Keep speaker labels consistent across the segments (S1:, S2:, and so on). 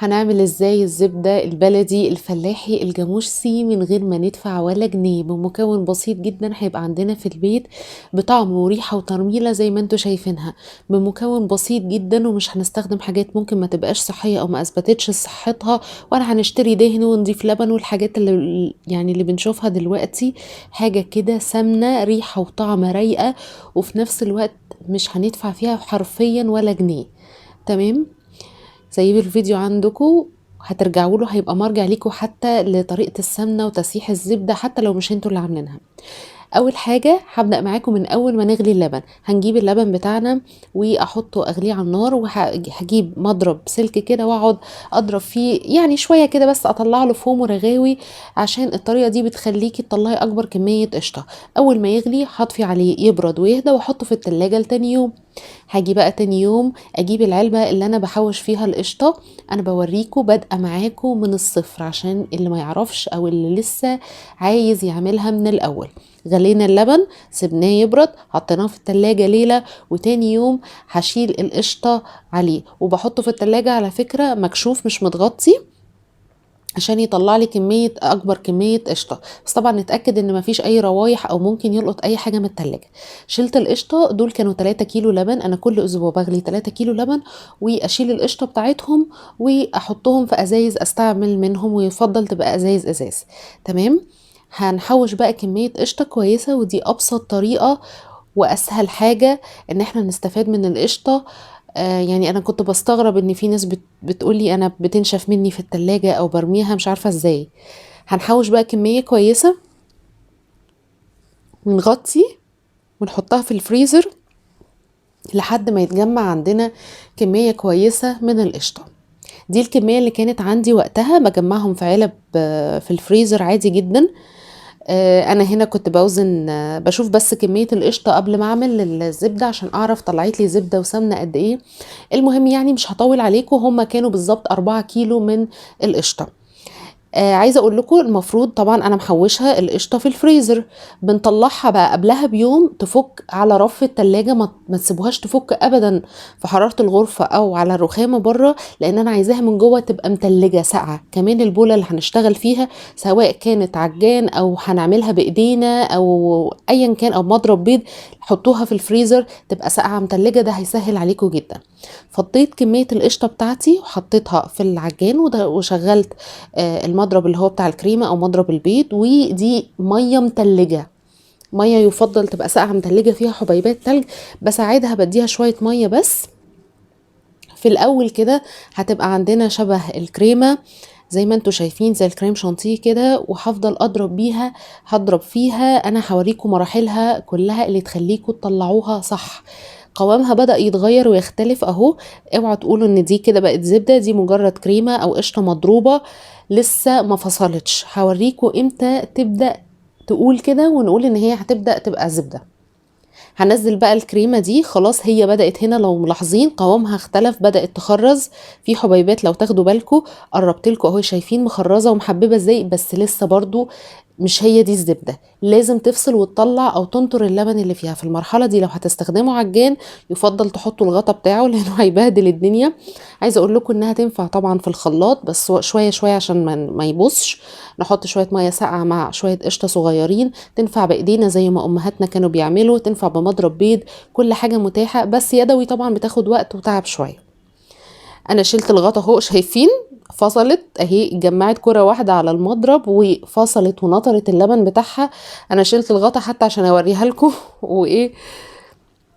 S1: هنعمل ازاي الزبدة البلدي الفلاحي الجاموسي من غير ما ندفع ولا جنيه، بمكون بسيط جدا هيبقى عندنا في البيت، بطعم وريحة وترميلة زي ما انتوا شايفينها، بمكون بسيط جدا، ومش هنستخدم حاجات ممكن ما تبقاش صحية او ما اثبتتش صحتها، ولا هنشتري دهن ونضيف لبن والحاجات اللي اللي بنشوفها دلوقتي. حاجة كده سمنة، ريحة وطعم رايقة، وفي نفس الوقت مش هندفع فيها حرفيا ولا جنيه. تمام؟ سيبوا الفيديو عندكم، هترجعوا له، هيبقى مرجع ليكم حتى لطريقة السمنة وتسيح الزبدة حتى لو مش انتوا اللي عاملينها. اول حاجة هبدأ معاكم من اول ما نغلي اللبن. هنجيب اللبن بتاعنا واحطه اغليه على النار، وهجيب مضرب سلك كده واقعد اضرب فيه شوية كده بس، اطلع له فوم ورغاوي، عشان الطريقة دي بتخليكي تطلعي اكبر كمية قشطة. اول ما يغلي هطفي عليه يبرد ويهدى، واحطه في التلاجة لتاني يوم. هاجي بقى تاني يوم اجيب العلبة اللي انا بحوش فيها القشطة. انا بوريكم بادئة معاكم من الصفر عشان اللي ما يعرفش او اللي لسه عايز يعملها من الاول. غلينا اللبن، سيبناه يبرد، حطيناه في التلاجة ليلة، وتاني يوم هشيل القشطة عليه وبحطه في التلاجة على فكرة مكشوف مش متغطي، عشان يطلع لي اكبر كمية قشطة. بس طبعا نتأكد ان مفيش اي روايح او ممكن يلقط اي حاجة من التلاجة. شلت القشطة، دول كانوا 3 كيلو لبن، انا كل اسبوع بغلي 3 كيلو لبن واشيل القشطة بتاعتهم واحطهم في ازايز استعمل منهم، ويفضل تبقى ازايز ازاز. تمام؟ هنحوش بقى كمية قشطة كويسة، ودي ابسط طريقة واسهل حاجة ان احنا نستفاد من القشطة. انا كنت بستغرب ان في ناس بتقولي انا بتنشف مني في التلاجة او برميها مش عارفة ازاي. هنحوش بقى كمية كويسة ونغطي ونحطها في الفريزر لحد ما يتجمع عندنا كمية كويسة من القشطة. دي الكمية اللي كانت عندي وقتها، بجمعهم في علب، في الفريزر عادي جدا. انا هنا كنت بوزن، بشوف بس كمية القشطة قبل ما اعمل الزبدة عشان اعرف طلعت لي زبدة وسمنة قد ايه. المهم مش هطول عليكم، هما كانوا بالظبط 4 كيلو من القشطة. عايزة اقول لكم المفروض طبعا انا محوشها القشطة في الفريزر، بنطلعها بقى قبلها بيوم تفك على رف التلاجة، ما تسيبوهاش تفك ابدا في حرارة الغرفة او على الرخامة بره، لان انا عايزاها من جوه تبقى متلجة ساقعة. كمان البولة اللي هنشتغل فيها سواء كانت عجان او هنعملها بايدينا او ايا كان او مضرب بيض، حطوها في الفريزر تبقى ساقعة متلجة، ده هيسهل عليكم جدا. فضيت كمية القشطة بتاعتي وحطيتها في العجان وشغلت، المضرب اللي هو بتاع الكريمة او مضرب البيض، ودي مية متلجة، مية يفضل تبقى ساقعة متلجة فيها حبيبات تلج، بساعدها بديها شوية مية بس في الاول كده، هتبقى عندنا شبه الكريمة زي ما انتوا شايفين، زي الكريم شانتيه كده، وهفضل اضرب بيها، هضرب فيها. انا هوريكم مراحلها كلها اللي تخليكم تطلعوها صح. قوامها بدأ يتغير ويختلف اهو، اوعوا تقولوا ان دي كده بقت زبدة، دي مجرد كريمة او قشطة مضروبة لسه ما فصلتش. هوريكم امتى تبدأ تقول كده ونقول ان هي هتبدأ تبقى زبدة. هنزل بقى الكريمة دي، خلاص هي بدأت هنا لو ملاحظين قوامها اختلف، بدأت تخرز في حبيبات لو تاخدوا بالكم، قربت لكم اهو، شايفين مخرزة ومحببة ازاي، بس لسه برضو مش هي دي الزبدة، لازم تفصل وتطلع او تنطر اللبن اللي فيها. في المرحلة دي لو هتستخدموا عجان يفضل تحطوا الغطا بتاعه لانه هيبهدل الدنيا. عايزة اقول لكم انها تنفع طبعا في الخلاط، بس شوية شوية عشان ما يبصش، نحط شوية مية ساقعة مع شوية قشطة صغيرين، تنفع بايدينا زي ما امهاتنا كانوا بيعملوا، تنفع بمضرب بيض، كل حاجة متاحة، بس يدوي طبعا بتاخد وقت وتعب شوية. انا شلت الغطا اهو، شايفين فصلت اهي، اتجمعت كرة واحدة على المضرب وفصلت ونطرت اللبن بتاعها. انا شلت الغطا حتى عشان اوريها لكم، وايه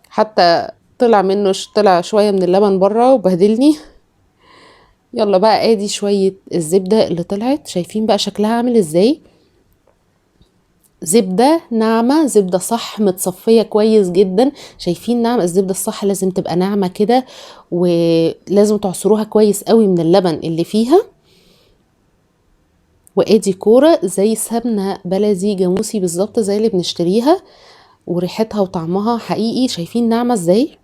S1: حتى طلع منه طلع شوية من اللبن بره وبهدلني. يلا بقى ادي شوية الزبدة اللي طلعت، شايفين بقى شكلها عامل ازاي، زبدة ناعمة، زبدة صح متصفية كويس جدا. شايفين ناعمة، الزبدة الصح لازم تبقى ناعمة كده، ولازم تعصروها كويس قوي من اللبن اللي فيها. وادي كورة زي سمنة بلدي جاموسي بالظبط زي اللي بنشتريها، وريحتها وطعمها حقيقي. شايفين ناعمة ازاي؟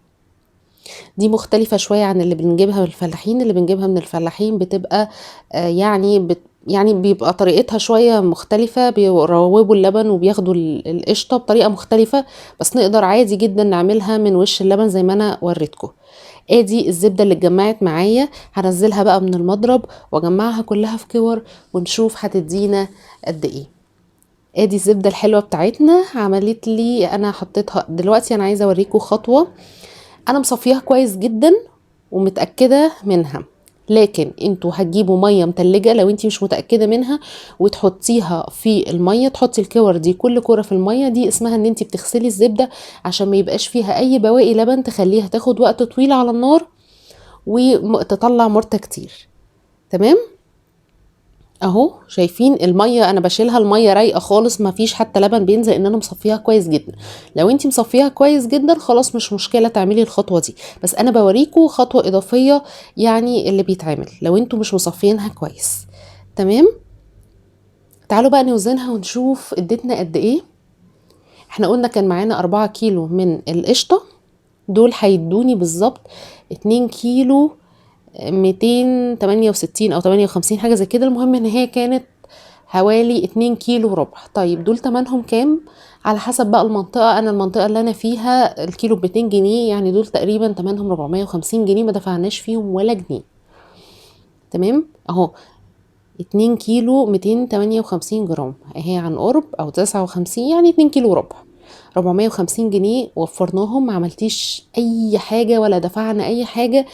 S1: دي مختلفة شوية عن اللي بنجيبها من الفلاحين، اللي بنجيبها من الفلاحين بتبقى، يعني بت يعني بيبقى طريقتها شوية مختلفة، بيروبوا اللبن وبياخدوا القشطة بطريقة مختلفة، بس نقدر عادي جدا نعملها من وش اللبن زي ما انا وريتكم. ادي الزبدة اللي اتجمعت معايا، هنزلها بقى من المضرب واجمعها كلها في كور ونشوف هتدينا قد ايه. ادي الزبدة الحلوة بتاعتنا عملت لي، انا حطيتها دلوقتي. انا عايزه اوريكم خطوة انا مصفياها كويس جدا ومتاكده منها، لكن انتوا هتجيبوا مية متلجه لو انتي مش متاكدة منها وتحطيها في المية، تحطي الكور دي كل كورة في المية دي، اسمها ان انتي بتغسلي الزبدة عشان ما يبقاش فيها اي بواقي لبن، تخليها تاخد وقت طويل على النار وتطلع مرته كتير. تمام اهو شايفين المية انا بشيلها، المية رايقة خالص، ما فيش حتى لبن بينزل، ان انا مصفيها كويس جدا. لو انتي مصفيها كويس جدا خلاص مش مشكلة تعملي الخطوة دي، بس انا بوريكم خطوة اضافية يعني اللي بيتعمل لو انتوا مش مصفيينها كويس. تمام، تعالوا بقى نوزنها ونشوف اديتنا قد ايه. احنا قلنا كان معانا 4 كيلو من القشطه، دول هيدوني بالظبط 2 كيلو 268 او 58 حاجة زي كده. المهم ان هي كانت حوالي 2 كيلو وربع. طيب دول تمنهم كام؟ على حسب بقى المنطقة، انا المنطقة اللي انا فيها الكيلو ب 200 جنيه، يعني دول تقريبا تمنهم 450 جنيه، ما دفعناش فيهم ولا جنيه. تمام اهو 2 كيلو 258 جرام اهي عن قرب، او 59، يعني 2 كيلو وربع، 450 جنيه وفرناهم، ما عملتيش اي حاجة ولا دفعنا اي حاجة،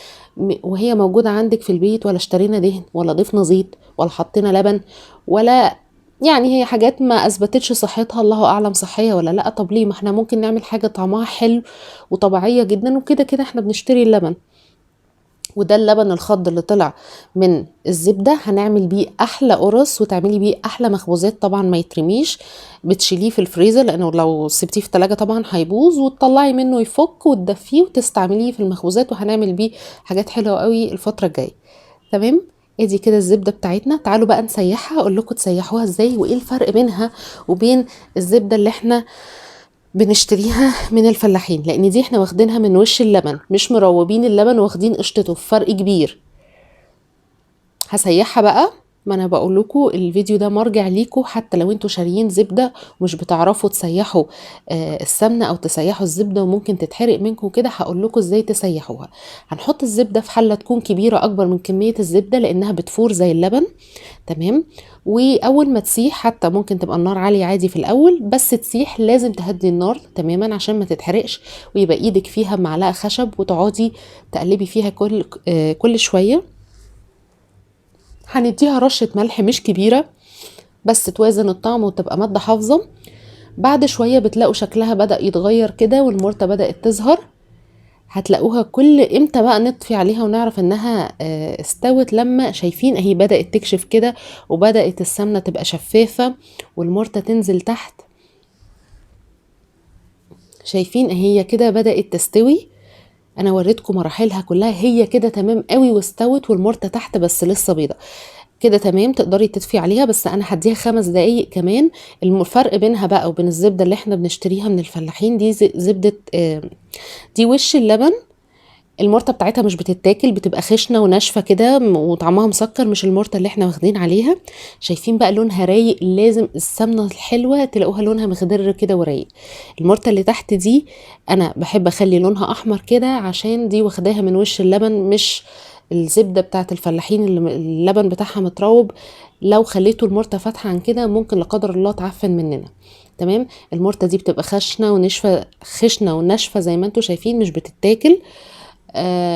S1: وهي موجودة عندك في البيت، ولا اشترينا دهن ولا ضفنا زيت ولا حطينا لبن ولا يعني هي حاجات ما اثبتتش صحتها، الله اعلم صحية ولا لا. طب ليه؟ ما احنا ممكن نعمل حاجة طعمها حلو وطبيعيه جدا، وكده كده احنا بنشتري اللبن، وده اللبن الخض اللي طلع من الزبدة هنعمل بيه احلى قرص وتعملي بيه احلى مخبوزات. طبعا ما يترميش، بتشيليه في الفريزر لانه لو سبتيه في التلاجة طبعا هيبوظ، وتطلعي منه يفك وتدفيه وتستعمليه في المخبوزات، وهنعمل بيه حاجات حلوة قوي الفترة الجاية. تمام، ادي كده الزبدة بتاعتنا. تعالوا بقى نسيحها، اقول لكم تسيحوها ازاي وايه الفرق بينها وبين الزبدة اللي احنا بنشتريها من الفلاحين، لان دي احنا واخدينها من وش اللبن، مش مروبين اللبن واخدين قشطته، فرق كبير. هسيحها بقى، ما انا بقول لكم الفيديو ده مرجع ليكم، حتى لو انتوا شاريين زبدة ومش بتعرفوا تسيحوا السمنة او تسيحوا الزبدة وممكن تتحرق منكم كده، هقول لكم ازاي تسيحوها. هنحط الزبدة في حله تكون كبيرة اكبر من كمية الزبدة لانها بتفور زي اللبن. تمام، واول ما تسيح، حتى ممكن تبقى النار عالية عادي في الاول، بس تسيح لازم تهدي النار تماما عشان ما تتحرقش، ويبقى ايدك فيها معلقه خشب وتقعدي تقلبي فيها كل شوية. هنديها رشه ملح مش كبيرة بس توازن الطعم وتبقى مادة حافظه. بعد شوية بتلاقوا شكلها بدا يتغير كده والمرته بدات تظهر. هتلاقوها كل امتى بقى نطفي عليها ونعرف انها استوت؟ لما شايفين اهي بدأت تكشف كده وبدأت السمنة تبقى شفافة والمرتة تنزل تحت. شايفين اهي كده بدأت تستوي. انا وريتكم مراحلها كلها، هي كده تمام قوي واستوت والمرتة تحت بس لسه بيضة كده تمام، تقدري تطفي عليها. بس انا هديها 5 دقايق كمان. الفرق بينها بقى وبين الزبدة اللي احنا بنشتريها من الفلاحين، دي زبدة، دي وش اللبن، المرته بتاعتها مش بتتاكل، بتبقى خشنه وناشفه كده وطعمها مسكر، مش المرته اللي احنا واخدين عليها. شايفين بقى لونها رايق، لازم السمنة الحلوة تلاقوها لونها مخضر كده ورايق. المرته اللي تحت دي انا بحب اخلي لونها احمر كده عشان دي واخداها من وش اللبن، مش الزبدة بتاعت الفلاحين اللي اللبن بتاعها متروب. لو خليتوا المرته فاتحة عن كده ممكن لا قدر الله تعفن مننا. تمام، المرته دي بتبقى خشنه وناشفه، خشنه وناشفه زي ما انتوا شايفين، مش بتتاكل،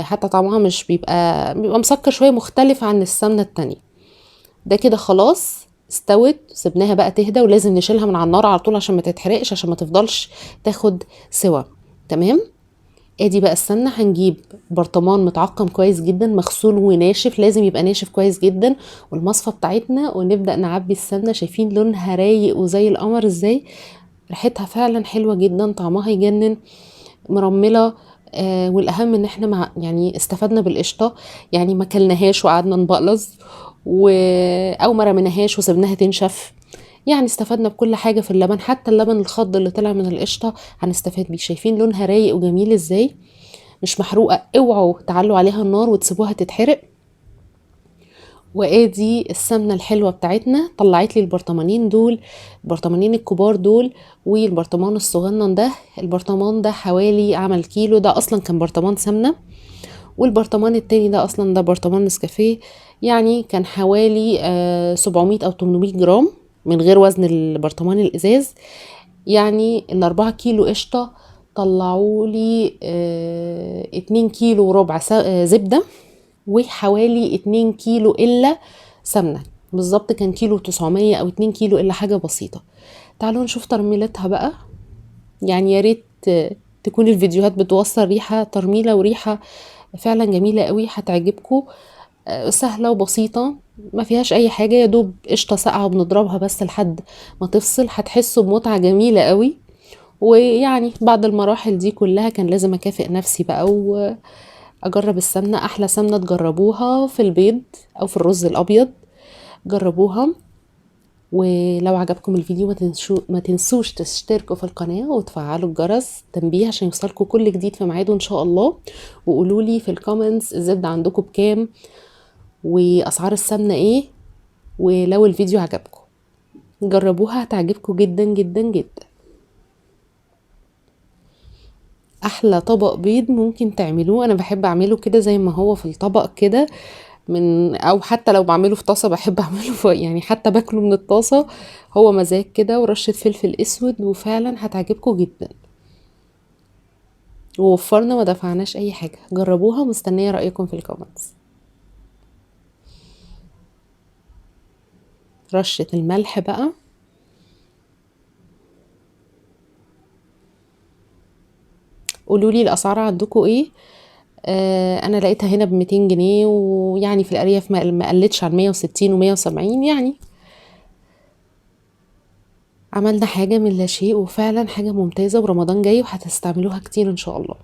S1: حتى طعمها مش بيبقى مسكر شوية، مختلف عن السمنة التانية. ده كده خلاص استوت، سيبناها بقى تهدى، ولازم نشيلها من على النار على طول عشان ما تتحرقش، عشان ما تفضلش تاخد سوا. تمام، ادي بقى السمنة. هنجيب برطمان متعقم كويس جدا، مغسول وناشف، لازم يبقى ناشف كويس جدا، والمصفى بتاعتنا، ونبدا نعبي السمنة. شايفين لونها رايق وزي القمر ازاي، ريحتها فعلا حلوة جدا، طعمها يجنن، مرمله. والاهم ان احنا مع يعني استفدنا بالقشطه، يعني ما كلناهاش وقعدنا نبقلظ او ما رميناهاش وسبناها تنشف، يعني استفدنا بكل حاجة في اللبن، حتى اللبن الخض اللي طلع من القشطه هنستفاد بيه. شايفين لونها رايق وجميل ازاي، مش محروقة. اوعوا تعلوا عليها النار وتسيبوها تتحرق. وادي السمنة الحلوة بتاعتنا، طلعت لي البرطمانين دول، البرطمانين الكبار دول والبرطمان الصغنن ده. البرطمان ده حوالي عمل كيلو، ده اصلا كان برطمان سمنه. والبرطمان التاني ده اصلا ده برطمان نسكافيه، يعني كان حوالي 700 او 800 جرام من غير وزن البرطمان الازاز. يعني ال4 كيلو قشطة طلعوا لي 2 كيلو وربع زبدة، وحوالي 2 كيلو إلا سمنة، بالظبط كان كيلو 900 أو 2 كيلو إلا حاجة بسيطة. تعالوا نشوف ترميلتها بقى. يعني يا ريت تكون الفيديوهات بتوصل ريحة ترميلة وريحة فعلا جميلة قوي، هتعجبكم. سهلة وبسيطة، ما فيهاش أي حاجة، يا دوب قشطة ساقعة وبنضربها بس لحد ما تفصل، هتحسوا بمتعة جميلة قوي. ويعني بعد المراحل دي كلها كان لازم أكافئ نفسي بقى وأجرب السمنة. أحلى سمنة تجربوها في البيض أو في الرز الأبيض، جربوها. ولو عجبكم الفيديو ما تنسوش تشتركوا في القناة وتفعلوا الجرس تنبيه عشان يوصلكم كل جديد في ميعاده إن شاء الله. وقولوا لي في الكومنتس الزبدة عندكم بكام، وأسعار السمنة إيه، ولو الفيديو عجبكم جربوها هتعجبكم جدا جدا جدا. أحلى طبق بيض ممكن تعملوه، أنا بحب أعمله كده زي ما هو في الطبق كده، أو حتى لو بعمله في طاسة بحب أعمله في، يعني حتى باكله من الطاسة، هو مزاج كده، ورشة فلفل أسود، وفعلا هتعجبكم جدا. ووفرنا ما دفعناش أي حاجة. جربوها، مستنية رأيكم في الكومنتس. رشة الملح بقى، قولوا لي الأسعار عندكم إيه. أنا لقيتها هنا بميتين جنيه، ويعني في الأرياف ما قلتش عن مية وستين ومية وسبعين. عملنا حاجة من لا شيء، وفعلا حاجة ممتازة، ورمضان جاي وهتستعملوها كتير إن شاء الله.